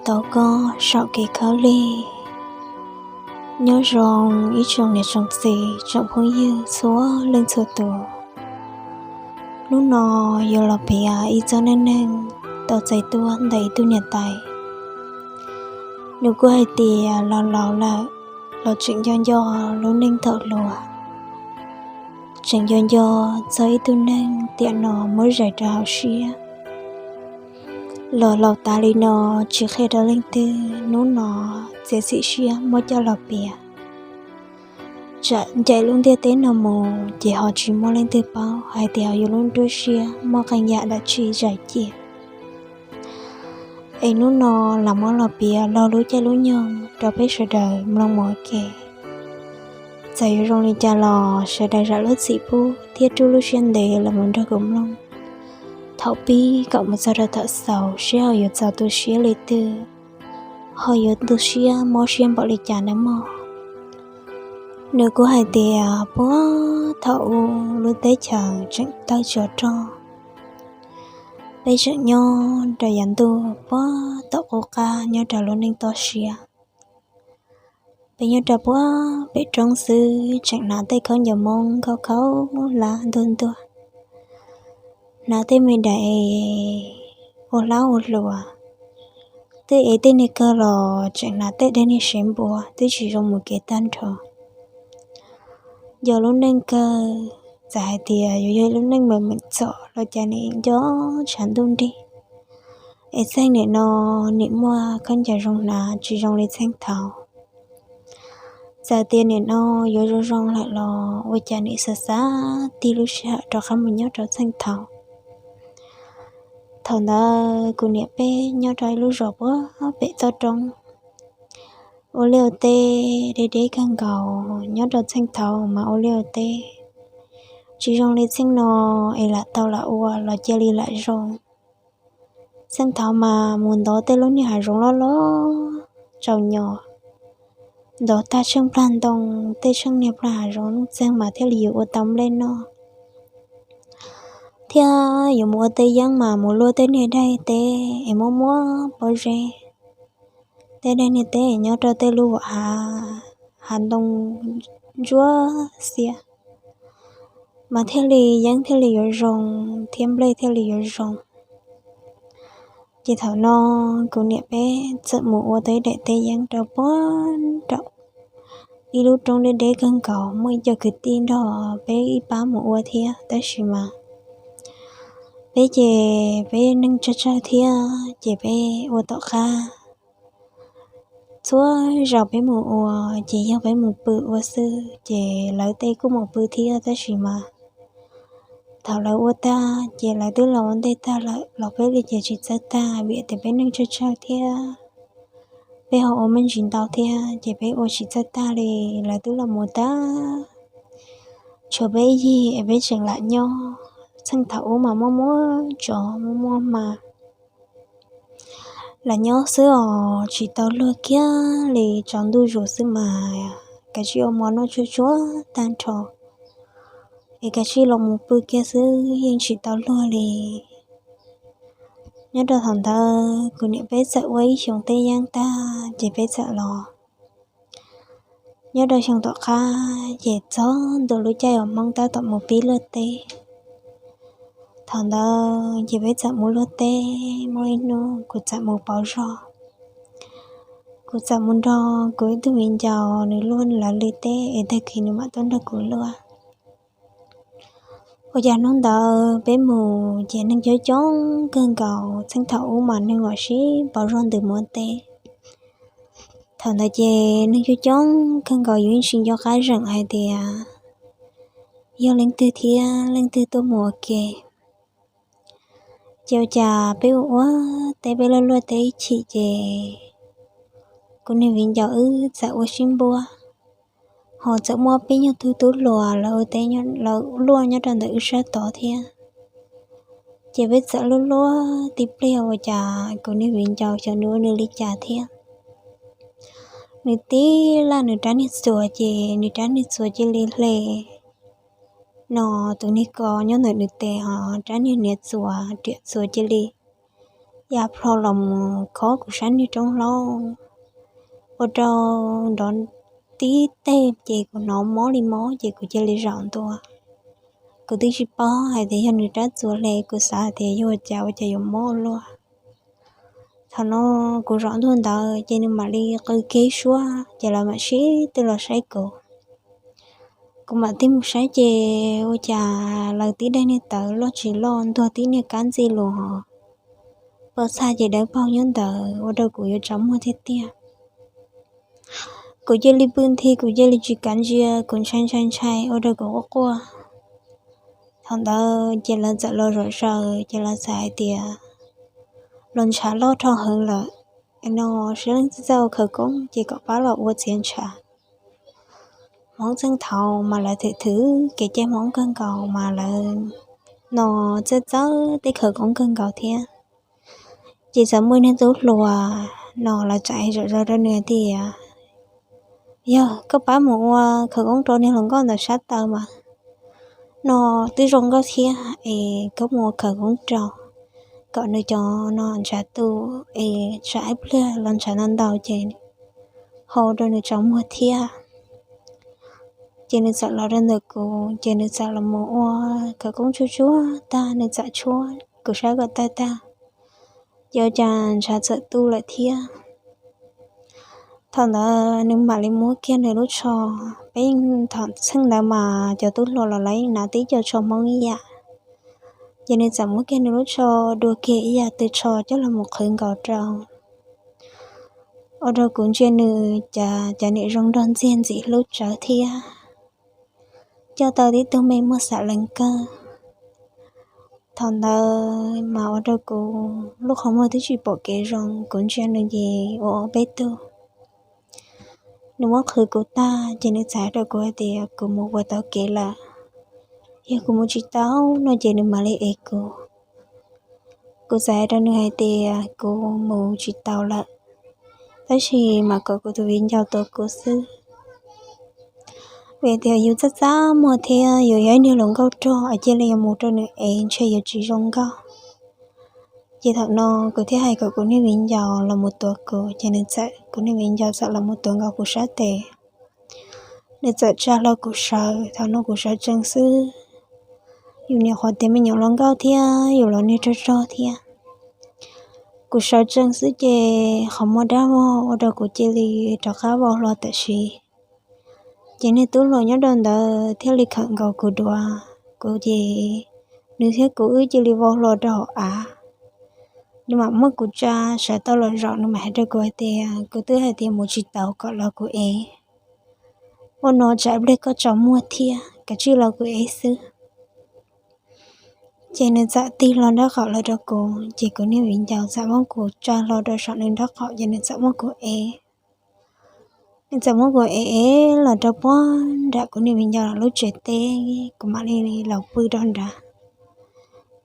Tos koj saum kev khaub lig. Nyob zoo ib tsoom niam tsoom txiv tsoom phooj ywg txhua leej txhua tus. Hnub no yuav los piav ib txoj neej neeg tau txais tuaj ntawm ib tug niam tais. Nws kuj hais tias los laus lawm los tseem nco nco lub neej thaum hluas, tseem nco nco txog ib tug neeg tiam no muab zais rau hauv siab. Los laus tas li no tsis qhia rau leej twg, hnub no txiav txim siab muab coj los piav. Tsam ncaim lub ntiaj teb no mus ces ho tsis muaj leej twg paub hais tias yus lub nruab siab muaj qee yam dab tsi zais cia. Es hnub no lam muab los piav laug lub caij lub nyoog rau peb sawv daws mloog mus ua ke. Txawm yuav zoo li cas los sawv daws zam lub txim pub thiab rub lub siab ntev los mus nrog kuv mloog thaum pib kom mus txog rau thaum xaus seb ho yuav txaus tu siab li twg, ho yuav tu siab mob siab npaum li cas nawb mog. Nws kuj hais tias puag thaum ub lub teb chaws tseem tawg tsov rog, peb tseem nyob rau yav ntuj puag tom qub qab nyob rau lub neej toj siab. Peb nyob rau puag pem roob xwb tseem hnav tej khaub ncaws Hmoob khaub khaub hlab ntuag ntuag, hnav tej me daim ua hlab ua hluas, tej ev tej niag kawg los tseem hnav tej daim niag sev npua twb tsis zoo mus kev tag nrho. Yog lub neej kawg, txawm hais tias yuav yog lub neej meem meem txom los cas nim nco tshav ntuj nrig. Es txheej nim no nim muaj khaub ncaws zoo hnav tsis zoo li txheej thaud. Txawm tias nim no yuav zoo zoo lawm los ua cas nim xav xav tig lub sij hawm rov qab mus nyob rau txheej thaud. Thaum ntawd kuv niam peb nyob rau ib lub zos puag pem toj roob, ua liaj ua teb deb deb kawg nkaus. Nyob rau txheej thaud mas ua liaj ua teb tsis zoo li txheej no es lam tau lam ua los cia li lam zoo. Txheej thaud mas mus ntov tej lub niag hav zoov loj loj tsaus nyos, ntov tag tsheej plag ntoo, tej tsheej niag plag hav zoov nuj txeeg mas thiaj li yuav ua tau nplej noj. Thiab yuav mus ua tej yeeb mas mus luaj tej niag daim teb es muaj muaj pob zeb. Tej daim niag teb nyob rau tej lub hav, hav ntoo ntsuab xiab, mas thiaj li yeeb thiaj li yuav zoo, thiab nplej thiaj li yuav zoo. Ces thaum no kuv niam peb txawm mus ua tau ib daim teb yeeb rau puag nraum ib lub roob deb deb kawg nkaus, muaj ib co kwv tij nrog peb ib pab mus ua thiab, tab sis mas peb ces peb neeg tsawg tsawg thiab ces peb ua tom qab. Txhua zaus peb mus ua ces yog peb mus pw ua xwb, ces lawv tej kuj mus pw thiab, tab sis mas thaum lawv ua tag ces lawv twb los ua ntej tag lawm, los peb li ces tsis txawj tag vim tias peb neeg tsawg tsawg thiab peb ho ua me ntsis ntau thiab ces peb ua tsis txawj tag li. Lawv twb los mus tag, tshuav peb yig es peb tseem lam nyob. Txheej thaum ub mas muaj muaj tsov muaj muaj hma, lam nyob xwb os tsis tau luag kiag li, tsaus ntuj zus xwb mas kav tsij ua mov noj tsuag tsuag tag nrho es kav tsij los mus pw kiag xwb yeej tsis tau luag li. Nyob rau thaum ntawd kuv niam peb txawm ua ib xyoo teb yeeb tag ces peb txawm los. Nyob rau xyoo tom qab ces txog ntua lub caij uas Hmoob tab tom mus pib luaj teb. Thaum ntawd ces peb txawm mus luaj teb, muaj ib hnub kuv txawm mus pauv zog. Kuv txawm mus nrog kuv ib tug viv ncaus nws luaj lawv li teb es tag kis nws mam tuaj nrog kuv luaj. Ua cas hnub ntawd peb mus ces neeg coob coob kawg nkaus, txheej thaum ub mas neeg los sib pauv zog ntws mus ua teb. Thaum ntawd ces neeg coob coob kawg nkaus, yus yeej tsis nco qab zeem hais tias yog leej twg thiab leej twg tuaj mus ua ke. Ces ua cas peb ua ua teb, peb luaj luaj teb ib chim ces kuv niag viv ncaus wb txawm ua sib npuab, ho txawm muaj peb nyuag tug tub hluas lawv ua teb, lawv luaj nyob rau ntawm wb sab tod thiab. Ces peb txawm luaj luaj tib pliag ua cas kuv niag viv ncaus xyov nws ua nws li cas thiab, nws tib laj nws rab niag txuas ces nws rab niag txuas cia li hle no, tus niag ko nyob ntawm nws tes ho rab niag niam txuas riam txuas cia li ya plho los mus khob kuv sab niag roob hlaub, ua rau nrov tib teg ces kuv hnov mob li mob ces kuv cia li zaum ntua. Kuv twb tsis paub hais tias yog nws rab txuas hle, kuv xav hais tias yog ua cas ua cas yuav mob ua luaj. Thaum no kuv zaum ntua ntawd ces nws mam li qw kiag suab ces lawv mam sib tw los saib kuv. Kuv mam tig mus saib ces ua cas lawv tib daim niag tawv loj tsis loj ntuag tib niag kab ntxi lus hos pos txha ces dawb paug nyob ntawd ua rau kuv yuav tsaus muag tiag tiag. Kuv cia li pw nthi, kuv cia li tsis kav ntsia, kuv ntshai ntshai ntshai ua rau kuv quaj quaj. Thaum ntawd ces lawv txawm los zom zaws ces lawv txawm hais tias los ntshav loj dhau heev lawm no, seb leej twg txawj ua khawv koob ces kom pab los ua txiav ntshav. Hmoob txheej thaud mas lawv thwm thwv kev cai Hmoob kawg nkaus mas lawv no txawj txawj tej khawv koob kawg nkaus thiab. Ces txawm muaj niag tub hluas no lawv txawm hais zom zaws rau nws tias, yog koj pab mus ua khawv koob rau niag hluas nkauj ntawd sab taw mas no twb zoo nkauj thiab es koj mus ua khawv koob rau kom nws cov no ntshav tu es tsam ib pliag los ntshav ntau ntau ces hau rau nws tsaus muag thiab. Ces nws txawm los rau ntawm kuv ces nws txawm los mus ua khawv koob tsuag tsuag tag nws txawm tshuab kuv sab kom tawg tag, ces ua cas ntshav txawm tu lawm thiab. Thaum ntawd nws mam li muab kiag nws lub tsho, peb yeej thaum txheej ntawd mas cov tub hluas los lawv yeej hnav tib co tsho Hmoob ib yam. Ces nws txawm muab kiag nws lub tsho dua kiag ib yam twg tsho coj los mus qhwv nkaus rau, ua rau kuv ntsia nws cas cov niam zoo nraug ntxiag ntxim hlub tsawv thiab, coj tau tib tug me muag xam lees kawg. Thaum ntawd mas ua rau kuv lub qhov muag twb tsis pom kev zoo, kuv ntsia nws ces ua ob peb tug. Nws muab qhwv kuv tag ces nws txawm hais rau kuv hais tias kuv mus puas tau kev lawm, yog kuv mus tsis tau no ces nws mam li ev kuv. Kuv txawm hais rau nws hais tias kuv mus tsis tau lawm, tab sis mam kom kuv tus viv ncaus tuav kuv xwb. Vim tias yus txaj txaj muag thiab yus yog ib niag hluas nkauj rog es cia li yuav mus rau nws ev ntshe yuav tsis zoo nkauj. Ces thaum no kuv thiaj hais kom kuv niag viv ncaus los mus tuav kuv, ces nws txawm, kuv niag viv ncaus txawm los mus tuav nkaus kuv sab tes. Nws txawm tsa hlo kuv sawv, thaum no kuv sawv tsees xwb. Yus niam qhuav tias me nyuam hluas nkauj thiab yus los niag rog rog thiab. Kuv sawv tsees xwb ces qhov muag dab vog ua rau kuv cia li rov qab vau hlo tam sim. Ces niag tub hluas nyob rau ntawd thiaj li khawm nkaus kuv dua, kuv ces nws thiab kuv wb cia li vau hlo rau hauv av. Nws mam muab kuv tsa sawv tau los zaum, nws mam hais rau kuv hais tias kuv twb hais tias mus tsis taus kom los kuv ev, ua no tsam ib pliag koj tsaus muag thiab, kav tsij los kuv ev xwb. Ces nws txawm tig hlo nraub qaum los rau kuv, ces kuv niag viv ncaus txawm muab kuv tsa hlo rau saum nws nraub qaum ces nws txawm muab kuv ev. Nws txawm muab kuv ev ev los rau puag nram kuv niag viv ncaus lub tsev teb, kuv mam li los pw rau nrad.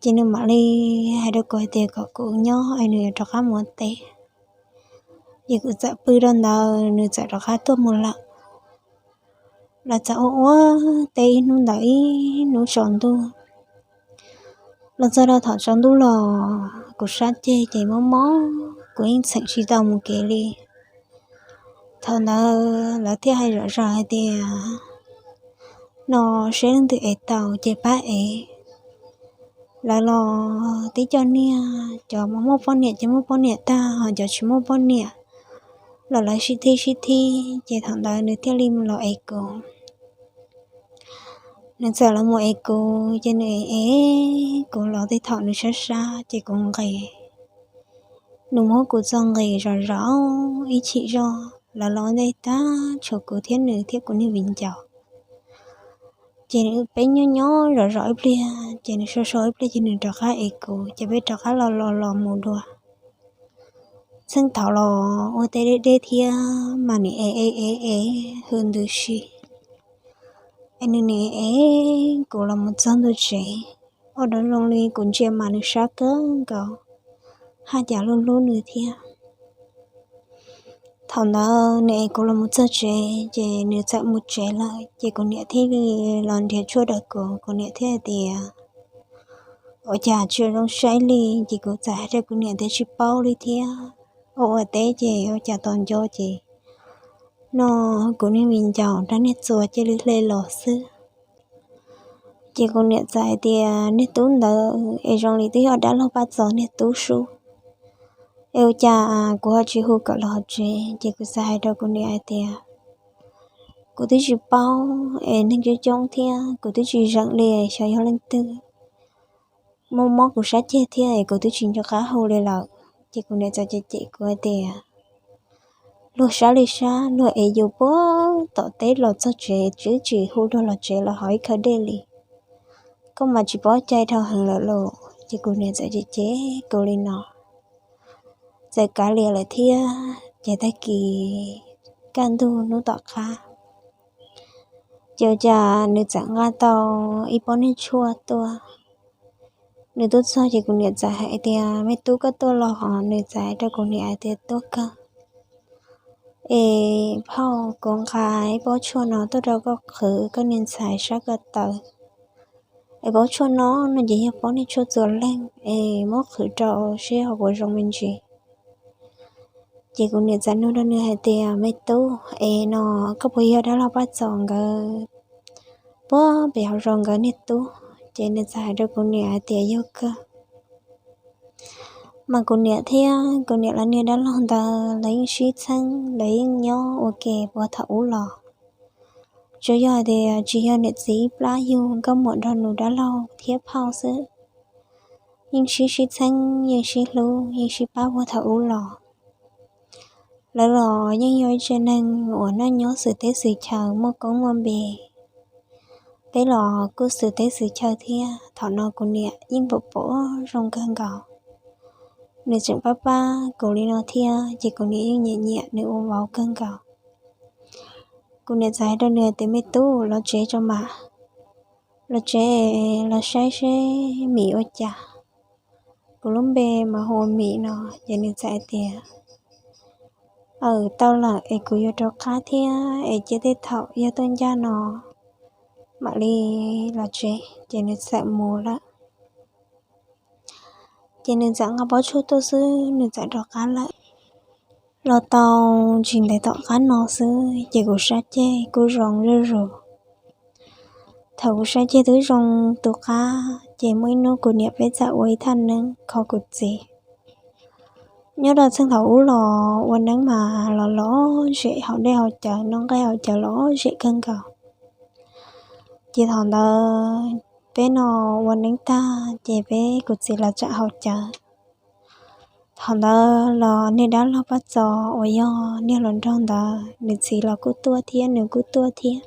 Ces nws mam li hais rau kuv hais tias kom kuv nyob es nws yuav rov qab mus ua teb. Ces kuv txawm pw rau ntawd nws txawm rov qab tuaj mus lawm. Lawv txawm ua ua teb ib hnub ntawd ib hnub tsaus ntuj. Los txog rau thaum tsaus ntuj los kuv sab ceg ces mob mob, kuv yeej txheem tsis tau mus kev li. Thaum ntawd lawv thiaj hais zom zaws hais tias no seb leej twg ev tau ces pab ev. Lawv los tib co niag cov muaj poj niam ces muaj poj niam tag, ho cov tsis muaj poj niam los lawv sib thib sib thib, ces thaum ntawd nws thiaj li los ev kuv. Nws txawm los mus ev kuv ces nws ev ev kuv los tej thaum nws sab sab ces kuv nqis. Nws muab kuv txo nqis zom zaws ib chim zog, lawv los ua ntej tag tshuav kuv thiab nws thiab kuv niag viv ncaus. Ces peb nyob nyob zom zaws ib pliag ces nws so so ib pliag ces nws rov qab ev kuv ces peb rov qab los los los mus dua. Txheej thaud los ua teb deb deb thiab mas nws ev ev ev ev hwm ntws si. Es nws nim ev kuv los mus txog ntua tsev, ua rau zoo li kuv ntsia mas nws sab kawg nkaus, haj yam hlub hlub nws thiab. Thaum ntawd nws ev kuv los mus txog tsev ces nws txawm mus tsev lawm ces kuv niam thiaj li los nrhiav tshuaj rau kuv, kuv niam thiaj hais tias ua cas tsis zoo saib li. Ces kuv txawm hais rau kuv niam tias tsis paub li thiab, ua ua teb ces ua cas tos nco ces no kuv niag viv ncaus rab niag txuas cia li hle los xwb. Ces kuv niam txawm hais tias niag tub ntawd es zoo li twb yog dab laug Paj Txos niag tub sub, es ua cas kuv ho tsis hu kom los tsev. Ces kuv txawm hais rau kuv niam hais tias kuv twb tsis paub es neeg coob coob thiab kuv twb tsis zeem li xyov yog leej twg. Muaj mob kuv sab ceg thiab es kuv twb tsis nco qab hu li lawm. Ces kuv niam txawm cem cem kuv hais tias luag sab li sab, luag ev yus puag tom teb los txog tsev twb tsis hu dua los tsev los hauv ib khawv dej li, koj mas tsis paub cai dhau heev lawm lauj. Ces kuv niam txawm cem cem kuv li no, txawm kav liam lawm thiab. Ces tag kis kaj ntug hnub tom qab ces ua cas nws txawm nqa tau ib pob niag tshuaj tuaj. Nws tuaj txog ces kuv niam txawm hais tias me tub, koj tuaj los? Nws txawm hais rau kuv niam hais tias tuaj kawg. Es phauj, kuv nqa ib pob tshuaj no tuaj rau koj qhwv koj niag ntxhais sab ko taw. Es pob tshuaj no no ces yog pob niag tshuaj txuas leeg, es muab qhwv rau seb ho puas zoo me ntsis. Ces kuv niam txawm nug rau nws hais tias me tub, es no koj puas yog dab laug Paj Txos nkawd puag pem hauv zos nkawd niag tub? Ces nws txawm hais rau kuv niam hais tias yog kawg. Mas kuv niam thiab kuv niam lawv niag dab laug ntawd lawv yeej sib txheeb, lawv yeej nyob ua ke puag thaum ub los. Tsuas yog hais tias tsis yog niam txiv ib plab yug nkauj muam nrog nws dab laug thiab phauj xwb, yeej sib sib txheeb, yeej sib hlub, yeej sib pab puag thaum ub los. Lawv los yeej yog ib tsev neeg uas noj nyob xwm teb xwm chaw muaj koob muaj npe. Peb los kuj xwm teb xwm chaw thiab. Thaum no kuv niam yeej pom pom zoo kawg nkaus, nws tseem pab pab kuv li no thiab ces kuv niam yeej nyiam nyiam nws ua vauv kawg nkaus. Kuv niam txawm hais rau nws tias me tub, los tsev tso mas, los tsev los saib seb Mim ua cas. Kuv lub npe mas hu ua Mim no. Ces nws txawm hais tias aws, tau lawm es kuv yuav rov qab thiab, es cia tej thaum yog tuaj ncaj no mam li los tsev. Ces nws txawm mus lawm. Ces nws txawm nqa pob tshuaj tuaj xwb nws txawm rov qab lawm. Los tau tsis ntev tom qab no xwb ces kuv sab ceg kuj zoo zuj zus. Thaum kuv sab ceg twb zoo tus qab ces muaj ib hnub kuv niam peb txawm ua ib thaj neeb kho kuv txiv. Nyob rau txheej thaum ub los ua neeb mas los lom zem haus dej haus cawv, noj nqaij haus cawv lom zem kawg nkaus. Ces thaum ntawd peb no ua neeb tag ces peb kuv txiv los txawm haus cawv. Thaum ntawd los niag dab laug Paj Txos uas yog niag hluas nraug ntawd nws txiv los kuj tuaj thiab nws kuj tuaj thiab.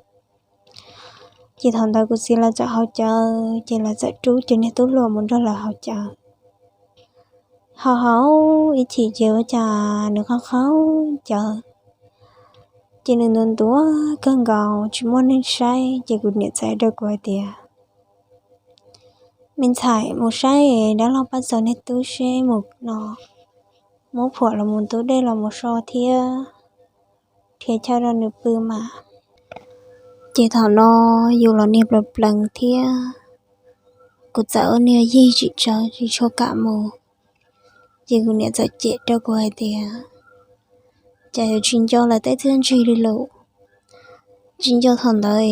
Ces thaum ntawd kuv txiv los txawm haus cawv ces lawv txawm rub cov niag tub hluas mus nrog lawv haus cawv. Haus haus ib chim ces ua cas nws qaug qaug cawv, ces nws ntuav ntuav kawg nkaus tsis muaj neeg saib ces kuv niam txawm hais rau kuv hais tias me ntxhais, mus saib dab laug Paj Txos niag tub seb mus no muab phuam los mus ntub dej los mus so thiab, nrhiav chaw rau nws pw mas. Ces thaum no yus los niag plees plees thiab, kuv txawm ua niag yig tsis tsawv tsis tshua kam mus. Ces kuv niam txawm cem rau kuv hais tias cas yuav tsis nco lawv tej txiaj ntsig li lus. Tsis nco thaum ntawd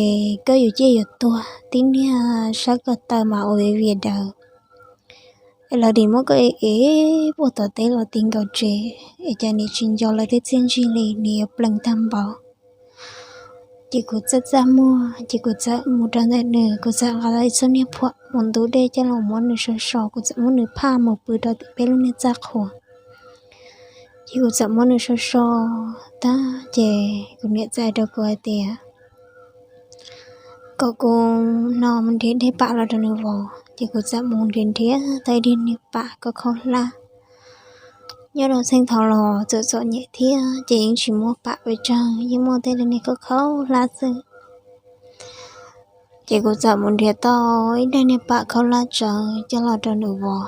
koj yuav ciaj yuav tuag tib niag sab ko taw mas ua viv vias daws, es lawv nim muab koj ev ev puag tom teb los ti nkaus tsev, es cas nim tsis nco lawv tej txiaj ntsig li, nim yuav plees tag npaum. Ces kuv txaj txaj muag ces kuv txawm mus rau ntawm nws, kuv txawm nqa tau ib txoj niag phuam mus ntub dej coj los muab nws so so, kuv txawm muab nws phaj mus pw rau tim peb lub niag txaj qhua. Ces kuv txawm muab nws so so tag ces kuv niam txawm hais rau kuv hais tias kom kuv no mus nrhiav dej pam los rau nws vov. Ces kuv txawm mus nrhiav nrhiav tau ib daim niag pam khaub khaub hlab. Nyob rau txheej thaum los txawm txom nyem thiab ces yeej tsis muaj pam pes tsawg, yeej muaj tej daim niag khaub khaub hlab xwb. Ces kuv txawm mus nrhiav tau ib daim niag pam khaub hlab tsawv coj los rau nws vov.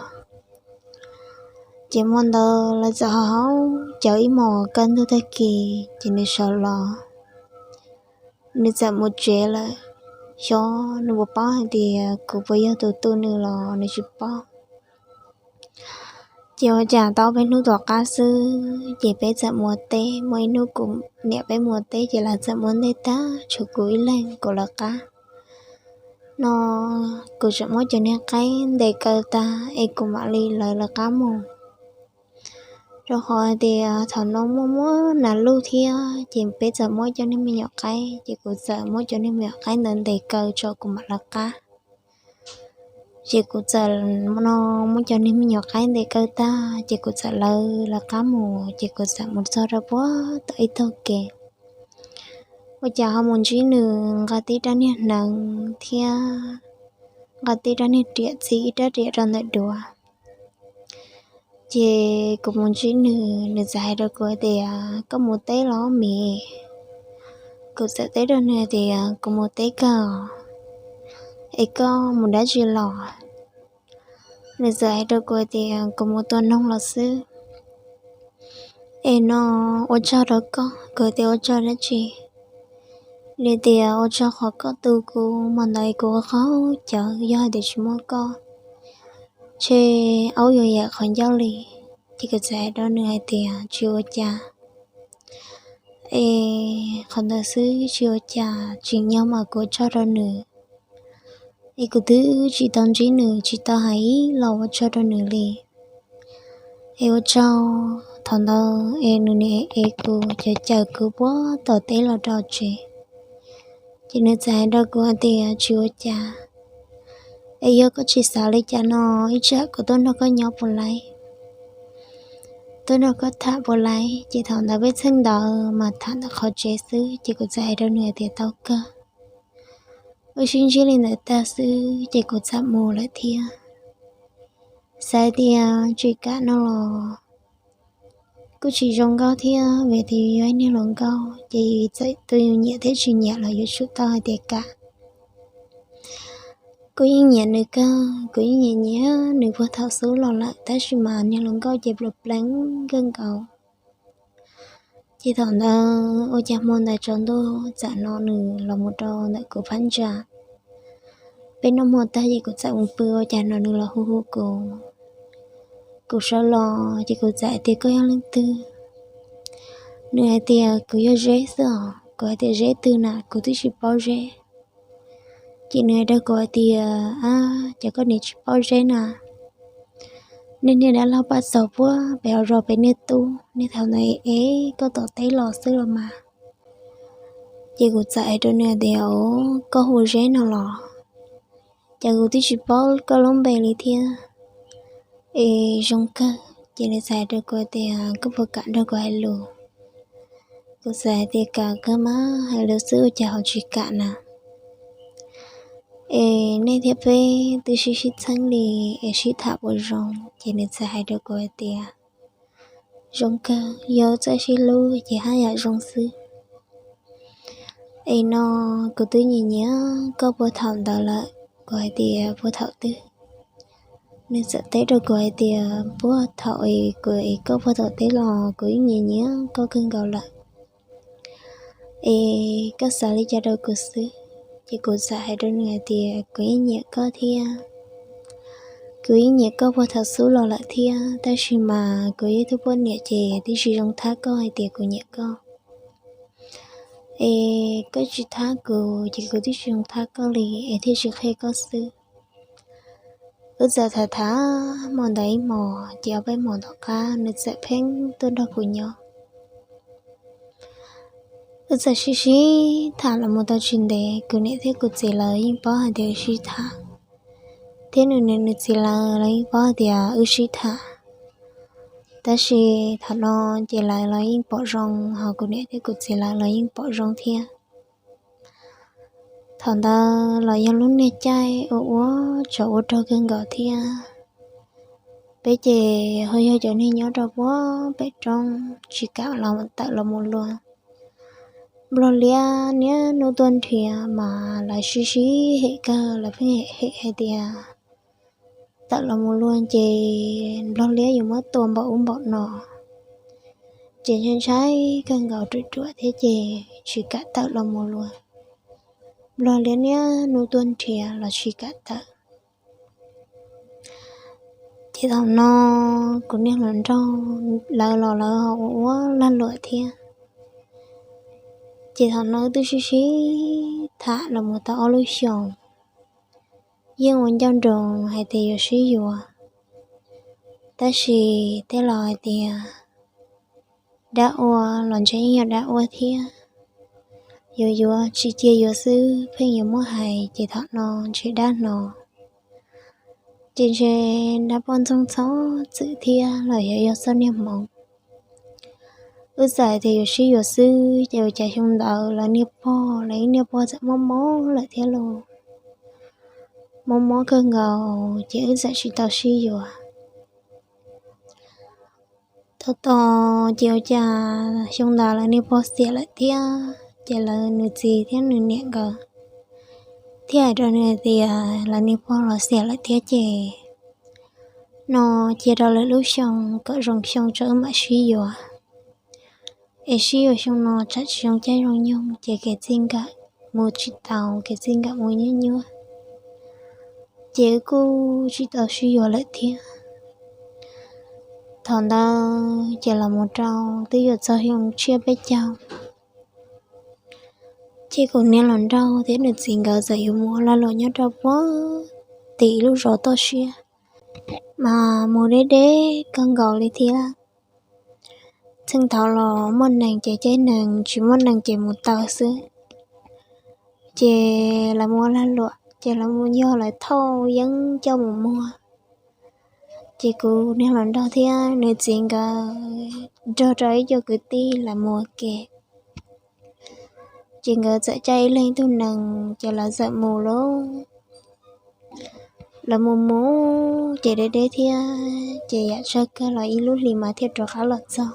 Ces hmo ntawd lawv txawm haus cawv ib hmos kaj ntug tag kis ces nws sawv los, nws txawm mus tsev lawm. xyov nws puas paub hais tias kuv puas yog tus tu nws los nws tsis paub. Ces ua cas tau peb hnub tom qab xwb ces peb txawm mus ua teb, muaj ib hnub kuv niam peb mus ua teb ces lawv txawm muab ntej tag tshuav kuv ib leeg kuv lawv qab. No kuv tseem muab cov niag qaib ntes kaw tag es kuv mam li lawv lawv qab mus. Rau qhov hais tias thaum no muaj muaj nas luj thiab ces peb txawm muab cov niag me nyuam qaib, ces kuv txawm muab cov niag me nyuam qaib ntawd ntes kaw tso kuv mam lawv qab. Ces kuv txawm no muab cov niag me nyuam qaib ntes kaw tag ces kuv txawm lawv lawv qab mus, ces kuv txawm mus txog rau puag tom ib tog kev. Ua cas ho mus ntsib nws nqa tib rab niag hneev thiab nqa tib rab niag riam txi ib rab riam rau ntawm duav. Ces kuv mus ntsib nws, nws txawm hais rau kuv tias, koj mus teb los me? Kuv txawm teb rau nws tias kuv mus teb kawg. Es koj mus dab tsi los? Nws txawm hais rau kuv tias kuv mus tua noog los xwb. Es no ua tsaug rau koj. Kuv tias ua tsaug dab tsi? Nws tias ua tsaug qhov koj tu kuv, mas ntawd kuv ua qhov cawv, yog hais tias tsis muaj koj ces aub yuav yam qhov ncauj li. Ces kuv txawm hais rau nws hais tias tsis ua cas. Es qhov ntawd xwb tsis ua cas, tsim nyog mas kuv ua tsaug rau nws. Es kuv twb tsis tau ntsib nws, tsis tau hais ib los ua tsaug rau nws li. Es ua tsaug. Thaum ntawd es nws nim ev kuv, cawm cawm kuv puag tom teb los rau tsev. Ces nws txawm hais rau kuv hais tias tsis ua cas. Es yog koj tsis xav li cas no, ib tsam kuv tuaj nrog koj nyob puas laib, tuaj nrog koj tham puas laib? Ces thaum ntawd peb txheej ntawd mas tham ntawm qhov tsev xwb, ces kuv txawm hais rau nws hais tias tau kawg. Wb sib ntsib li ntawd tag xwb ces kuv txawm mus lawm thiab. Xav tias tsis kam no los kuj tsis zoo nkauj thiab, vim tias yus yog ib niag hluas nkauj ces yus txawm tu yus nyiam thiab tsis nyiam los yuav tsum tau hais tias kam. Kuv yeej nyiam nws kawg, kuv yeej nyiam nyiam nws puag thaum xub los lawm, tab sis mas niag hluas nkauj ces pleev pleev kawg nkaus. Ces thaum ntawd ua cas hmo ntawd tsaus ntuj txawm no nws los mus rau ntawm kuv phab ntsa. Peb noj hmo tag ces kuv txawm mus pw, ua cas no nws los hu hu kuv. Kuv sawv los ces kuv txawm hais tias koj yog leej twg? Nws hais tias kuv yog Zeb xwb os. Kuv hais tias Zeb twg na, kuv twb tsis paub Zeb. Ces nws hais rau kuv hais tias, ab, cas koj niam tsis paub Zeb na? Nej niag dab laug pab txaug puag pem hauv zos pem niag tub, niag thaum ntawd es koj tom teb los xwb los mas. Ces kuv txawm hais rau nws tias, o, koj hu Zeb no los? Cas kuv twb tsis paub koj lub npe li thiab. Es zoo kawg. Ces nws txawm hais rau kuv tias koj puas kam nrog kuv hais lus? Kuv txawm hais tias kam kawg mas, hais lus xwb ua cas ho tsis kam na. Es nej thiab peb twb sib sib txheeb li, es sib tham puas zoo? Ces nws txawm hais rau kuv hais tias zoo kawg, yog txawj sib hlub ces haj yam zoo xwb. Es no kuv twb nyiam nyiam koj puag thaum ntawd lawm. Kuv hais tias puag thaum twg? Nws txawm teb rau kuv hais tias puag thaum es kuv es koj puag thaum teb los kuv yeej nyiam nyiam koj kawg nkaus lawm. Es koj xav li cas rau kuv xwb? Ces kuv txawm hais rau nws hais tias kuv yeej nyiam koj thiab. Kuv yeej nyiam koj puag thaum xub los lawm thiab, tab sis mas kuv yog ib tug poj niam ces twb tsis zoo thab koj hais tias kuv nyiam koj. Es koj tsis thab kuv ces kuv twb tsis zoo thab koj li, es thiaj tsis qhia koj xwb. Wb txawm tham tham hmo ntawd ib hmos, ces ob peb hmos tom qab nws txawm pheej tuaj nrog kuv nyob. Wb txawm sib sib tham los mus tau tsis ntev, kuv niam thiab kuv txiv lawv yeej paub hais tias wb sib tham, thiab nws niam nws txiv lawv los yeej paub hais tias wb sib tham. Tab sis thaum no ces lawv los yeej pom zoo, ho kuv niam thiab kuv txiv lawv los yeej pom zoo thiab. Thaum ntawd los yog lub niag caij ua ua tsov ua rog kawg nkaus thiab. Peb ces ho yog cov neeg nyob rau puag pem roob, tsis kam los tawm los mus luag. Nplog liab niaj hnub tuaj nrhiav mas lawv sib sib hem kawg, lawv pheej hem hem hais tias tawm los mus luag ces nplog liab yuav muab tua npaum ub npaum no. Ces ntshai ntshai kawg nkaus ruam ruam thiab ces tsis kam tawm los mus luag. nplog liab niab hnub tuaj nrhiav los tsis kam tawm. Ces thaum no kuv niag hluas nraug lawv los lawv ho ua ua lag luam thiab. Ces thaum no twb sib sib tham los mus tau ob lub xyoos, yeej ua ncauj nroos hais tias yuav sib yuav, tab sis tej laus hais tias dab ua los ntshe yeej yog dab ua thiab. Yuav yuav tsis cia yuav xwb pheej yuav muab hais ces thaum no ntshe dab hnov, ces ntshe dab poj ntxoog txhob txwm thiab los yog yog txoj niag hmoov. Wb txawm hais tias yuav sib yuav xwb ces ua cas xyoo ntawd lawv niag pog, lawv ib niag pog txawm mob mob lawm thiab los mob mob kawg nkaus ces wb txawm tsis tau sib yuav. Tau tos ces ua cas xyoo ntawd lawv niag pog xiam lawm thiab ces lawv nws txiv thiab nws niam nkawd thiaj hais rau nws tias lawv niag pog los xiam lawm thiab ces no cia rau lwm lub xyoo kom zoo xyoo tso wb mam sib yuav. Es sib yuav xyoo no tsam tsis zoo caij zoo nyoog ces kev txij nkawm mus tsis tau, kev txij nkawm mus nyuaj nyuaj, ces wb kuj tsis tau sib yuav lawm thiab. Thaum ntawd ces los mus rau twb yuav txog xyoo tshiab peb caug, ces kuv niag hluas nraug thiab nws txiv nkawd txawm yuav mus ua lag luam nyob rau puag tim lub zos toj siab, mas mus deb deb kawg nkaus li thiab. Txheej thaud los muaj neeg ces caij neeg, tsis muaj neeg ces mus taw xwb. Ces lawv mus ua lag luam ces lawv mus yog lawv thauj yeeb coj mus muag. Ces kuv niag hluas nraug thiab nws txiv nkawd nrog rau ib co kwv tij lawv mus ua ke. Ces nkawd txawm caij ib leeg ib tug nees ces lawv txawm mus lauj. Lawv mus mus ces deb deb thiab ces yam tsawg kawg los ib lub hlis mas thiaj rov qab los txog.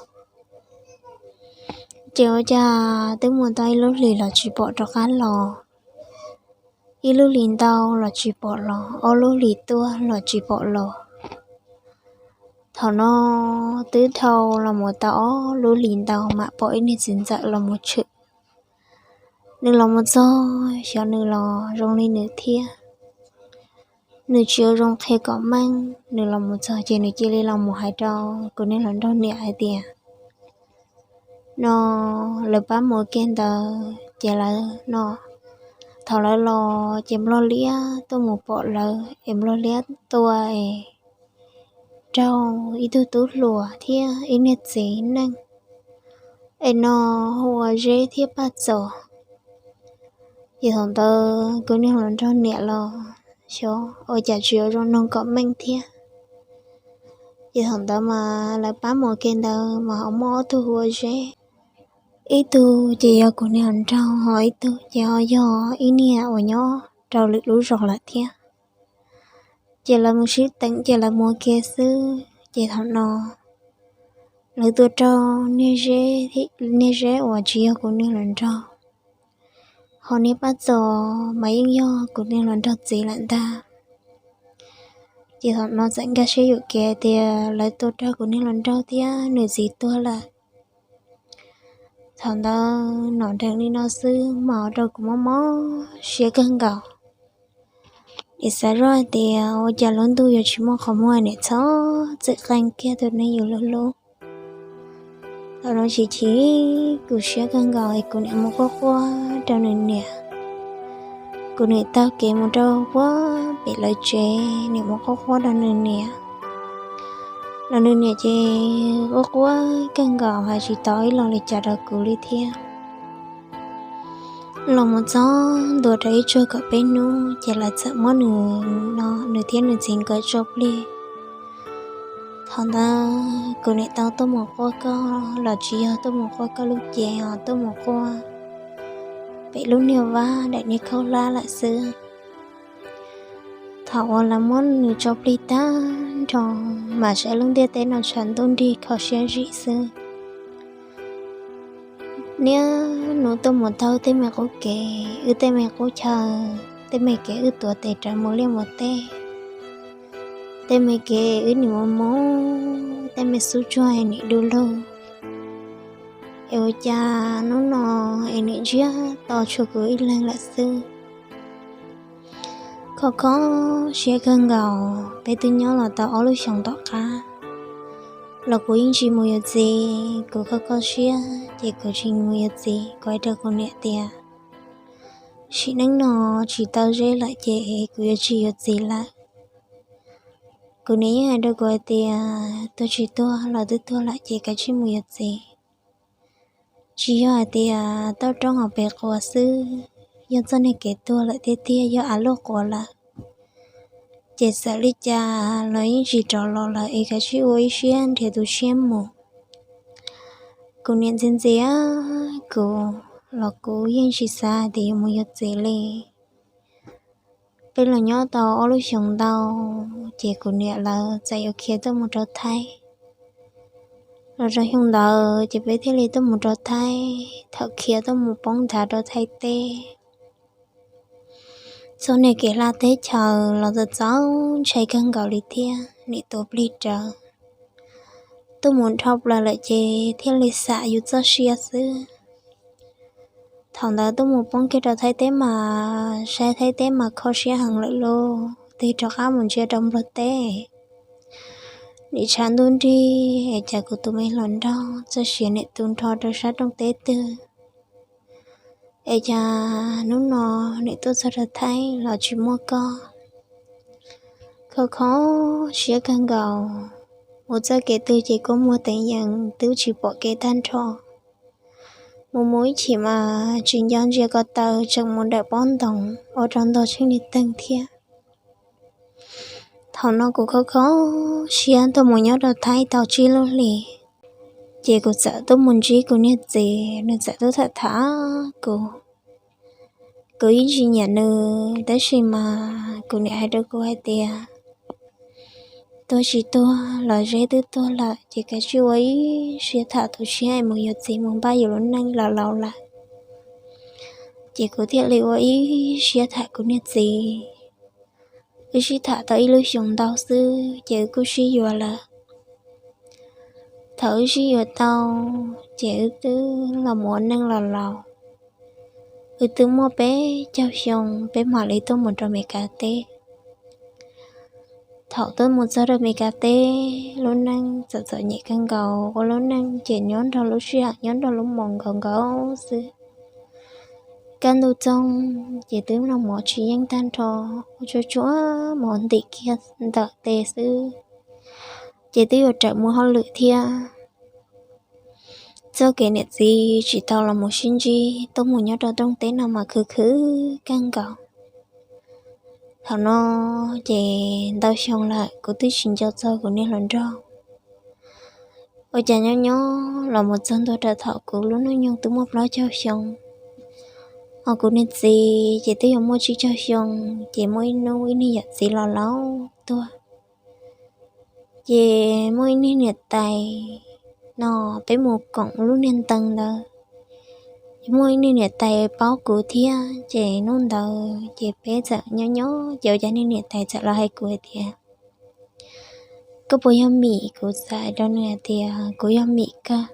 Ces ua cas twb mus tau ib lub hlis los tsis pom rov qab los, ib lub hlis ntau los tsis pom los, ob lub hlis tuaj los tsis pom los. Thaum no twb dhau los mus tau ob lub hlis ntau mam pom ib niag txiv ntxawm los mus tshwm. Nws los mus txog xyov nws los zoo li nws thiab, nws tsis ua zoo qhia kom meej, nws los mus txog ces nws cia li los mus hais rau kuv niag hluas nraug niam hais tias no lawv pab mus ua ke ntawd ces lawv no thaum lawv los ces nplog liab tuaj mus pom lawv es nplog liab tua es raug ib tug tub hluas thiab ib niag txiv neej es no hu ua Zeb thiab Paj Txos. Ces thaum ntawd kuv niag hluas nraug niam los xyov ua cas tsis ua zoo noog kom meej thiab. Ces thaum ntawd mas lawv pab mus ua ke ntawd mas ho muaj ob tug hu ua Zeb, ib tug ces yog kuv niag hluas nraug ho ib tug ces ho yog ib niag uas nyob rau lwm lub zos lawm thiab. Ces lawv mus sib teem ces lawv mus ua ke xwb ces thaum no lawv tua raug niag Zeb, niag Zeb uas tsis yog kuv niag hluas nraug, ho niag Paj Txos mas yeej yog kuv niag hluas nraug txiv lawm ntag. Ces thaum no txawm nkag siab yuam kev tias lawv tua raug kuv niag hluas nraug thiab nws txiv tuag lawm. Thaum ntawd nom nrees li no xwb mas ua rau kuv mob mob siab kawg nkaus. Nim xav zoj hais tias ua cas lub ntuj yuav tsis muaj qhov muag, nim txhob txwm qee kiag tus neeg yus hlub hlub. Thaum no chim chim kuv siab kawg nkaus es kuv nim mus quaj quaj rau nws niam. Kuv nim taug kev mus rau puag pem lawv tsev, nim mus quaj quaj rau nws niam. Los nws niam ces quaj quaj kawg nkaus hais tsis tau ib lo li cas rau kuv li thiab. Los mus txog ntua rau ib tsug kaum peb hnub ces lawv txawm muab nws no, nws thiab nws txiv nkawd tso plig. Thaum ntawd kuv nim tau tuaj mus quaj koj los tsis yog tuaj mus quaj koj lub cev, ho tuaj mus quaj pem lub niag vaj daim niag khaub hlab lawm xwb. Thaum uas lawv muab nws tso plig tag nrho mas saib lub ntiaj teb no tshav ntuj nrig kho siab zim xwb. Niaj hnub tuaj mus taug tej me qub kev, wb tej me qub chaw, tej me kev wb tuav tes rawv mus liaj mus teb, tej me kev wb nim mus mus, tej me xub tsuag es nim du lug. Es ua cas hnub no es nim ntsiag to tshuav kuv ib leeg lawm xwb. Kho kho siab kawg nkaus, peb twb nyob los tau ob lub xyoos tom qab los kuv yeej tsis mus yuav txiv. Kuv kho kho siab ces kuv tsis mus yuav txiv. Kuv hais rau kuv niam tias, sim neej no tsis tau zeb lawm ces kuv yuav tsis yuav txiv lawm. Kuv niam yeej hais rau kuv hais tias, tuag tsis tuag los twb tuag lawm ces kav tsij mus yuav txiv. Tsis yog hais tias toj roob hauv pes quas xwb, yog txoj niag kev tuag lawm tiag tiag, yog av luaj quas lawm, ces txawm li cas los yeej tsis rov los lawm es kav tsij ua ib siab nrhiav tus tshiab mus. Kuv niam ntxias ntxias kuv los kuv yeej tsis xav hais tias yuav mus yuav txiv li. Peb los nyob tau ob lub xyoos ntau, ces kuv niam lawv txawm yuav khiav tuaj mus rau Thaib. Los rau xyoo ntawd ces peb thiaj li tuaj mus rau Thaib. Thaum khiav tuaj mus poob nthav rau Thaib teb, txoj niag kev hla teb chaws los txaus txaus ntshai kawg nkaus li thiab, nim tuav plig rawv. Tuaj mus dhau plaws lawm ces thiaj li xam yus txoj sia xwb. Thaum ntawd tuaj mus poob kiag rau Thaib teb mas saib Thaib teb mas kho siab heev lawm lauj, tig rov qab mus ntsia rau Nplog teb, nim tshav ntuj nrig es cas kuv tus me hluas nraug txoj sia nim tu nrho rau sab rooj teb twg, es cas hnub no nim tuaj txog rau Thaib los tsis muaj koj. Kho kho siab kawg nkaus, mus txoj kev twg ces kua muag teev yees twb tsis pom kev tag nrho. Mus mus ib chim mas tsis nco ntsia ko taw tseem mus dawm pob ntoos ua rau ntog tsheej niag teeg thiab. Thaum no kuv kho kho siab tuaj mus nyob rau Thaib tau tsib lub hlis, ces kuv txawm tuaj mus ntsib kuv niag txiv, nws txawm tuaj tham tham kuv. Kuv yeej tsis nyiam nws tab sis mas kuv niam hais rau kuv hais tias, tuag tsis tuag los zeb twb tuag lawm ces kav tsij ua ib siab tham tus tshiab es mus yuav txiv mus npaj yus lub neej los laus lawm. Ces kuv thiaj li ua ib siab tham kuv niag txiv. Wb sib tham tau ib lub xyoos ntau xwb ces wb kuj sib yuav lawm. Thaum wb sib yuav tau ces wb twb los mus ua neej los laus. Wb twb muaj peb caug xyoo peb mam li tuaj mus rau Meskas teb. Thaum tuaj mus txog rau Meskas teb, lub neej txom txom nyem kawg nkaus, ua lub neej ces nyob nrog lub sij hawm nyob nrog lub hmoov nkaus nkaus xwb. Kaj ntug txoog ces twb noj mov tsis yeej tag nrho, ua tsuag tsuag mov ntim kiag ntawm tes xwb ces twb yuav rawm mus hauj lwm thiab. Txoj kev niam txiv tsis tau los mus sib ntsib tuaj mus nyob rau rooj teb no mas khwv khwv kawg nkaus. Thaum no ces ntau xyoo lawm kuv twb tsis nco txog kuv niag hluas nraug. Ua cas nyob nyob los mus txog ntua rau thaum kuv lub hnub nyoog twb muaj plaub caug xyoo, ho kuv niag txiv ces twb yuav muaj tsib caug xyoo, ces muaj ib hnub ib niag yawm txiv los laus tuag. Ces muaj ib niag niam tais no, peb mus koom lub niag ntees ntawd, ces muaj ib niag niam tais paub kuv thiab, ces hnub ntawd ces peb txawm nyob nyob ces ua cas niag niam tais txawm los hais kuv hais tias, koj puas yog Mim? Kuv txawm hais rau nws hais tias kuv yog Mim kawg.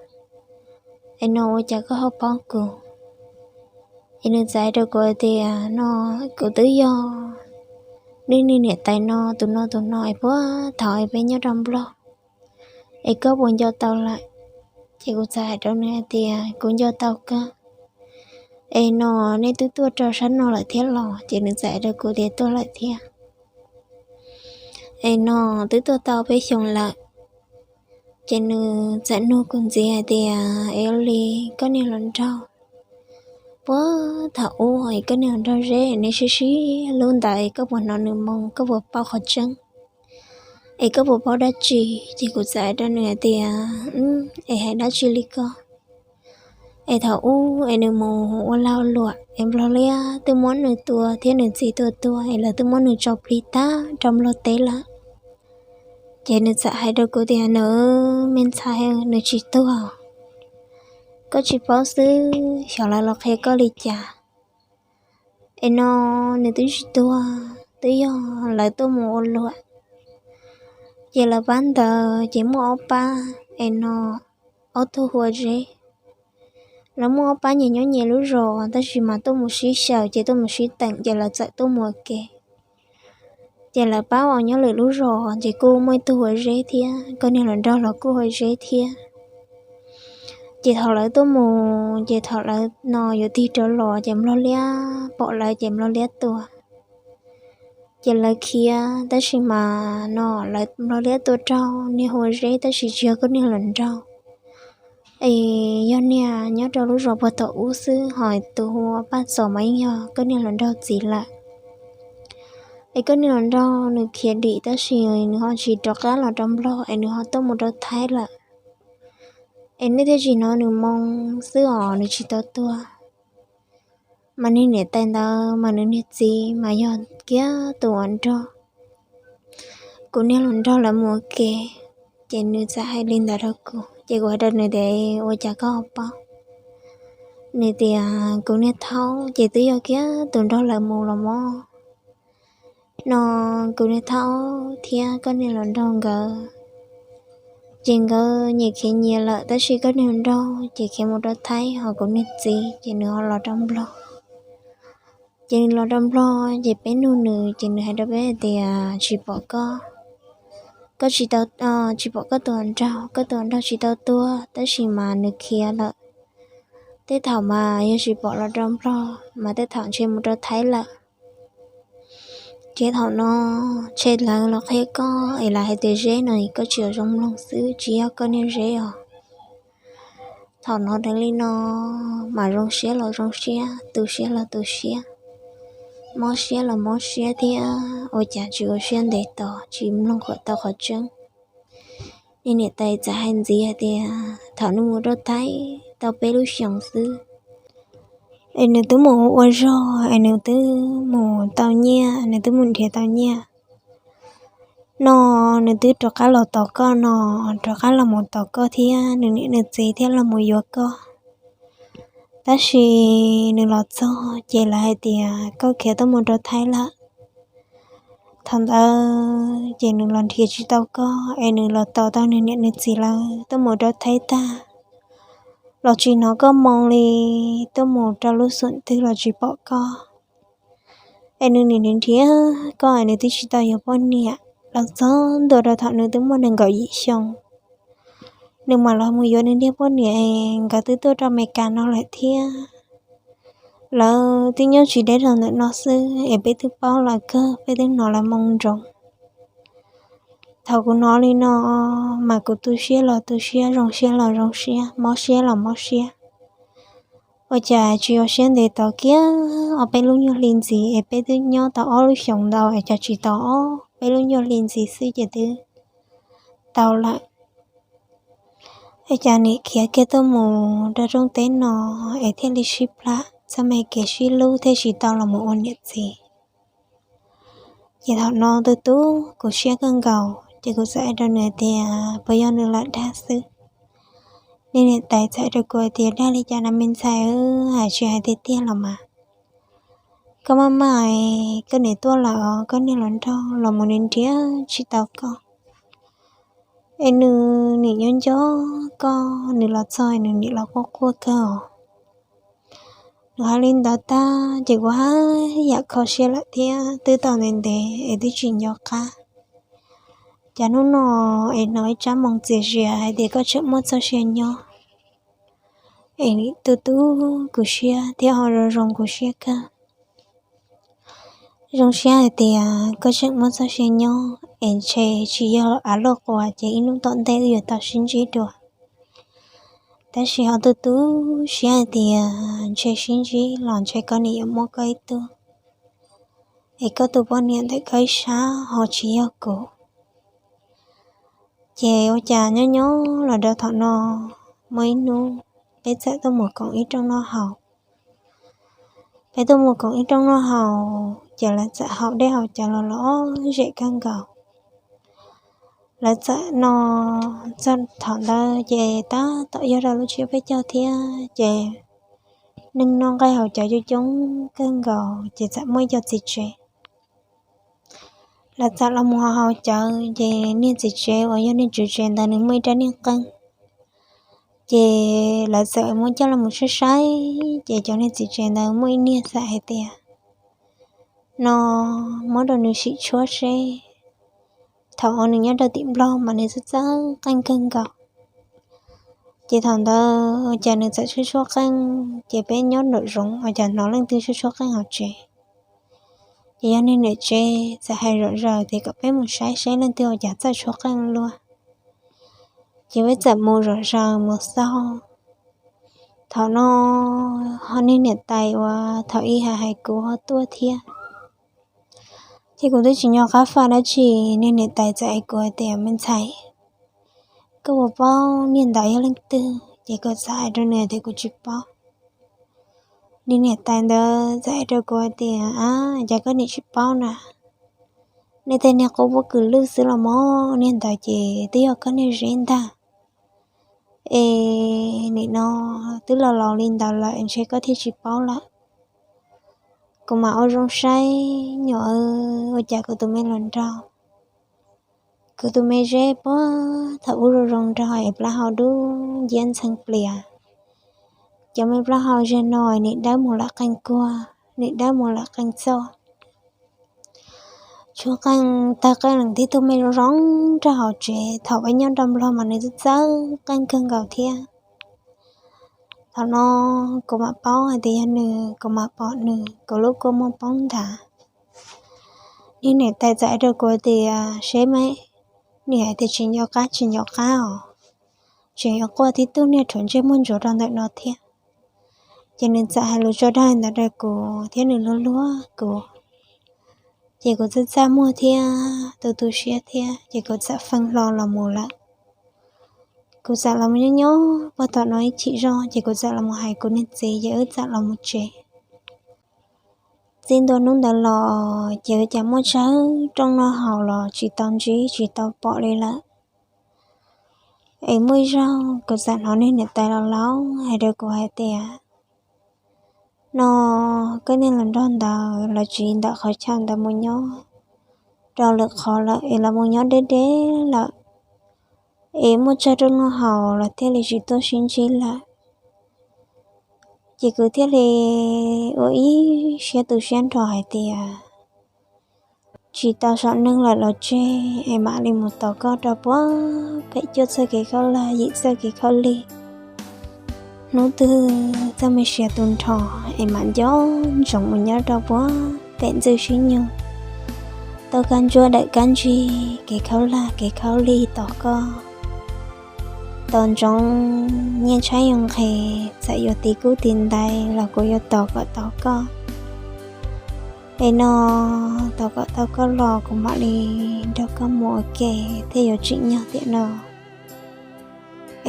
Es no ua cas koj ho paub kuv? Es nws txawm hais rau kuv hais tias no, kuv twb yog niag niam tais no tus no tus no es puag thaum es peb nyob rau Nplog es koj puas nco tau lawm? Ces kuv txawm hais rau nws hais tias kuv nco tau kawg. Es no nej twb tuaj rau sab no lawm thiab los? Ces nws txawm hais rau kuv tias tuaj lawm thiab. Es no twb tuaj tau peb xyoos lawm. Ces nws txawm nug kuv ntxiv hais tias, es ua li koj niag hluas nraug puag thaum ub es koj niag hluas nraug Zeb nej sib sib hlub ntawd es koj puas hnov nws moo, koj puas paub qhov tseeb, es koj puas paub dab tsi? Ces kuv txawm hais rau nws hais tias, es hais dab tsi li koj? Es thaum ub es nws mus ua lag luam es Nplog Liab twb muab nws tua thiab nws txiv tua tuag es lawv twb muab nws tso plig tag rau Nplog teb lawm. Ces nws txawm hais rau kuv tias, nws me ntxhais, nws tsis tuag, koj tsis paub xwb, xyov lawv los qhia koj li cas. Es no nws twb tsis tuag, twb yog lawv tuaj mus ua luam, ces lawv pab ntawd ces muaj ob pab, es no ob tug hu ua Zeb. Lawv muaj ob pab nyias nyob nyias lub zos tab sis mas tuaj mus sib xyaw ces tuaj mus sib teem ces lawv txawm tuaj mus ua ke. Ces lawv paub os, nyob lwm lub zos ces kuj muaj ib tug ua zeb thiab, koj niag hluas nraug los kuj ua zeb thiab. Ces thaum lawv tuaj mus ces thaum lawv no yuav tig rov los ces nplog liab pom lawv ces nplog liab tua. Ces lawv khiav tab sis mas no lawv nplog liab tua raug niag ua zeb tab sis tsis yog koj niag hluas nraug, es yog niag nyob rau lub zos puag tom ub xwb, ho tus hu ua Paj Txos mas yeej yog koj niag hluas nraug txiv lawm. Es koj niag hluas nraug nws khiav dim tab sis nws ho tsis rov qab los rau nplog es nws ho tuaj mus rau Thaib lawm. Es nej thiaj tsis hnov nws moo xwb os, nws tsis tau tuag. Mas niag niam tais ntawd mas nws niag txiv mas yog kiag tus uas nrog kuv niag hluas nraug lawv mus ua ke. Ces nws txawm hais li ntawd rau kuv ces kuv hais rau nws tias, ua cas koj ho paub? Nws tias, kuv niag thaub ces twb yog kiag tus nrog lawv mus los mog. No kuv niag thaub thiab koj niag hluas nraug nkawd ces nkawd nyias khiav nyias lawm tab sis koj niag hluas nraug ces khiav mus rau Thaib, ho kuv niag txiv ces nws ho los rau nplog. Ces nws los rau nplog ces peb nug nws ces nws hais rau peb hais tias tsis pom koj, koj tsis tau, tsis pom koj tus hluas nraug, koj tus hluas nraug tsis tau tuag tab sis mas nws khiav lawm. Tej thaum mas yog tsis pom los rau nplog mas tej thaum ntshe mus rau Thaib lawm. Ces thaum no ntshe lawv los qhia koj es lawv hais tias zeb no koj tsis txhob zoo mloog xwb, tsis yog koj niag zeb os. Thaum no raws li no mas zoo siab los zoo siab, tu siab los tu siab, mob siab los mob siab thiab ua cas tsis ua siab ntev tos tsis mloog qhov tau qhov tseeb. Niag niam tais txawm hais ntxiv hais tias thaum nws mus rau Thaib tau peb lub xyoos xwb es nws twb mus ua zog es nws twb mus tau nyiaj, nws twb mus nrhiav tau nyiaj no, nws twb rov qab los tos koj no, rov qab los mus tos koj thiab nws niam nws txiv thiab los mus yuav koj. Tab sis nws los txog ces lawv hais tias koj khiav tuaj mus rau Thaib lawm. Thaum ntawd ces nws los nrhiav tsis tau koj es nws los tos tau nws niam nws txiv lawv tuaj mus rau Thaib tag los tsis hnov koj moo li, tuaj mus rau lub xum twg los tsis pom koj. Es nws nim nrhiav koj es nws twb tsis tau yuav poj niam los txog ntua rau thaum nws twb muaj nees nkaum yim xyoo, nws mam los mus yuav nws niag poj niam es nkawd twb tuaj rau Amelikas no lawm thiab. Lawv twb nyob tsis deb rau ntawm no xwb es peb twb paub lawv kawg, peb twb hnov lawv moo nroos. Thaum kuv hnov li no mas kuv tu siab los tu siab, zoo siab los zoo siab, mob siab los mob siab. Ua cas tsis ua siab ntev tos kiag ob peb lub nyuag hli ntxiv es peb twb nyob tau ob lub xyoos ntau es cas tsis tau ob peb lub nyuag hli ntxiv xwb ces twb tau lawm. Es cas nim khiav kiag tuaj mus rau rooj teb no es thiaj li sib plab txoj me kev sib hlub thiaj tsis tau los mus ua niam txiv. Ces thaum no tu tu kuv siab kawg nkaus ces kuv txawm hais rau nws tias puas yog nws lam dag xwb. Niag niam tais txawm hais rau kuv hais tias dag li cas no me ntxhais, hais tsis hais tiag tiag los mas koj maj maj, koj niam tuaj lawm os, koj niag hluas nraug los mus nrhiav tsis tau koj. Es nws nim nyob nco koj, nws los txog nws nim los quaj quaj kawg os. Nws hais li ntawd tag ces kuv haj yam kho siab lawm thiab, twb tau ntev ntev es twb tsis nco qab. Cas hnub no es hnov ib tsab moo txias zias hais tias koj tseem muaj txoj sia nyob, es tu tu kuv siab thiab ho zoo zoo kuv siab kawg. Zoo siab hais tias koj tseem muaj txoj sia nyob es ntshe tsis yog av luaj quas ces ib hnub tom ntej wb yuav tau sib ntsib dua. Tab sis ho tu tu siab hais tias ntshe sib ntsib los ntshe koj niam yuav muab koj ib tug, es koj tus poj niam ntawm koj ib sab ho tsis yog kuv. Ces ua cas nyob nyob los rau thaum no, muaj ib hnub peb txawm tuaj mus koom ib rooj noj haus. Peb tuaj mus koom ib rooj noj haus ces lawv txawm haus dej haus cawv los lom zem kawg nkaus. Lawv txawm no, txog thaum ntawd ces tab tom yog rau lub tsiab peb caug thiab ces neeg noj nqaij haus cawv coob coob kawg nkaus ces txawm muaj ib co txiv tsev. Lawv txawm los mus haus cawv ces niag txiv tsev uas yog niag tswv tsev ntawd nws muaj ib rab niag qeej. Ces lawv txawm muab coj los mus saib saib ces cov niag txiv tsev ntawd muaj ib niag txawm hais tias, no muab rau nws sim tshuab seb. Thaum uas nws nyob rau tim Nplog mas nws txawj txawj qeej kawg nkaus. Ces thaum ntawd cas nws txawm tshuab tshuab qeej, ces peb nyob nraum zoov ua cas hnov leej twg tshuab tshuab qeej hauv tsev. Ces yog niag niam tsev txawm hais zom zaws tias kom peb mus saib seb leej twg ua cas txawj tshuab qeej luaj. Ces peb txawm mus zom zaws mus xauj. Thaum no ho niag niam tais uas thaum ub hais hais kuv ho tuaj thiab. Ces kuv twb tsis nco qab faj dab tsi, niag niam tais txawm hais kuv tias, me ntxhais, koj puas paub niag ntawd yog leej twg? Ces kuv txawm hais rau nws tias kuv tsis paub. Niag niam tais ntawd txawm hais rau kuv tias, a, cas koj niam tsis paub na? Nej tej niag qub puab kws lwj xwb los mas, niag ntawd ces twb yog koj niag zeb ntag. Es nim no twb los laus li ntawd lawm ntshe koj thiaj tsis paub lawm. Kuv mam ua zoo saib nyuam, ua cas kuv tus me hluas nraug, kuv tus me zeb puag thaum ub zoo zoo nraug es plaub hau dub nciab ntxhee plias. Cov me plaub hau zaum no nim dawb mus lawm qee kuag, nim dawb mus lawm qee txoj. Tshuab qeej tawg qeej lees tib tug me zoo zoo nraug hauv tsev, thaum peb nyob rau Nplog mas nws txawj txawj qeej kawg nkaus thiab. Thaum no kuv mam paub hais tias yog nws, kuv mam pom nws, kuv lub kua muag poob nrad. Niag niam tais txawm hais rau kuv tias, seb me, nws hais tias tsis nco qab tsis nco qab os, tseem yuav quaj tib tug niag rhuav ntsej muag ntsuav rau ntawm no thiab. Ces nws txawm hais lus tso dag ntawd rau kuv thiab nws luag luag kuv. Ces kuv txaj txaj muag thiab tu tu siab thiab, ces kuv txawm feej hlo los mus lawm. Kuv txawm los mus nyob nyob puag tom no ib chim zog, ces kuv txawm los mus hais kuv niag txiv, ces wb txawm los mus tsev. Txij ntua hnub ntawd los ces ua cas muaj tsawg rooj noj haus los tsis tau ntsib tsis tau pom li lawm. Es muaj ib zaug kuv txawm hnov niag niam tais laus laus hais rau kuv hais tias, no koj niag hluas nraug ntawd lawv tsiv ntawm qhov chaw ntawd mus nyob rau lwm qhov lawm es lawv mus nyob deb deb lawm, es muaj tsawg rooj noj haus los thiaj li tsis tuaj sib ntsib lawm. Ces kuv thiaj li ua ib siab tu siab nrho hais tias, tsis tau saum neeg lawm los tseg, es mam li mus tos koj rau puag pem cuaj txoj kev khaub lig yim txoj kev khaub lig. Hnub twg txoj me sia tu nrho, es mam nco ntsoov mus nyob rau puag pem ntxwj sib nyoog, tau kab ntsuab dawm kab ntsig, kev khaub lig kev khaub lig tos koj. Tos ntsoov nyiaj tshaib yoo nqhis, txawm yuav tiv kub tiv ntais los kuv yuav tos kom tau koj. Es no tos kom tau koj los kuv mam li nrog koj mus ua ke thiaj yuav tsim nyog tiam no.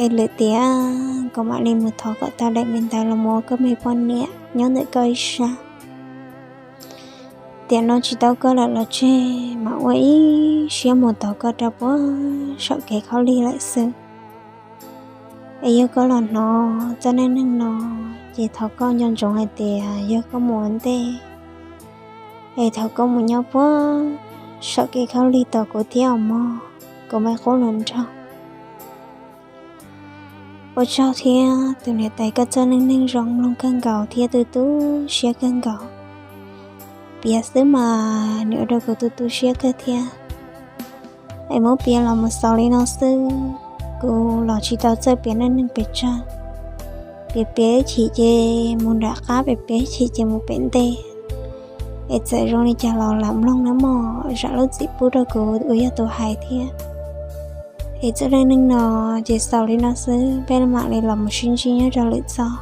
Es lwm tiam kuv mam li mus thov kom tau daim me ntawv los mus ua koj me poj niam nyob ntawm koj ib sab. Tiam no tsis tau koj lawm los tseg, mam ua ib siab mus tos koj rau puag saum kev khaub lig lawm xwb. Es yog koj los hnov txoj neej neeg no, ces thov koj nco ntsoov hais tias yog koj mus ua ntej, es thov koj mus nyob puag saum kev khaub lig tos kuv thiab os mog, kuv me qub hluas nraug. Ua tsaug thiab tus niam tais, koj txoj neej neeg zoo mloog kawg nkaus thiab tu tu siab kawg nkaus. Piav xwb mas nws ua rau kuv tu tu siab kawg thiab. Es muab piav los mus xaus li no xwb, kuv los tsis tau txawj piav neej neeg pes tsawg. Piav piav ib chim ces mus nram qab, piav piav ib chim ces mus pem ntej. Es txawm zoo li cas los lam mloog nawb mog, zam lub txim pub rau kuv uas yog tus hais thiab. Es txoj neej neeg no ces xaus li no xwb, peb mam li los mus sib ntsib nyob rau lwm txoj.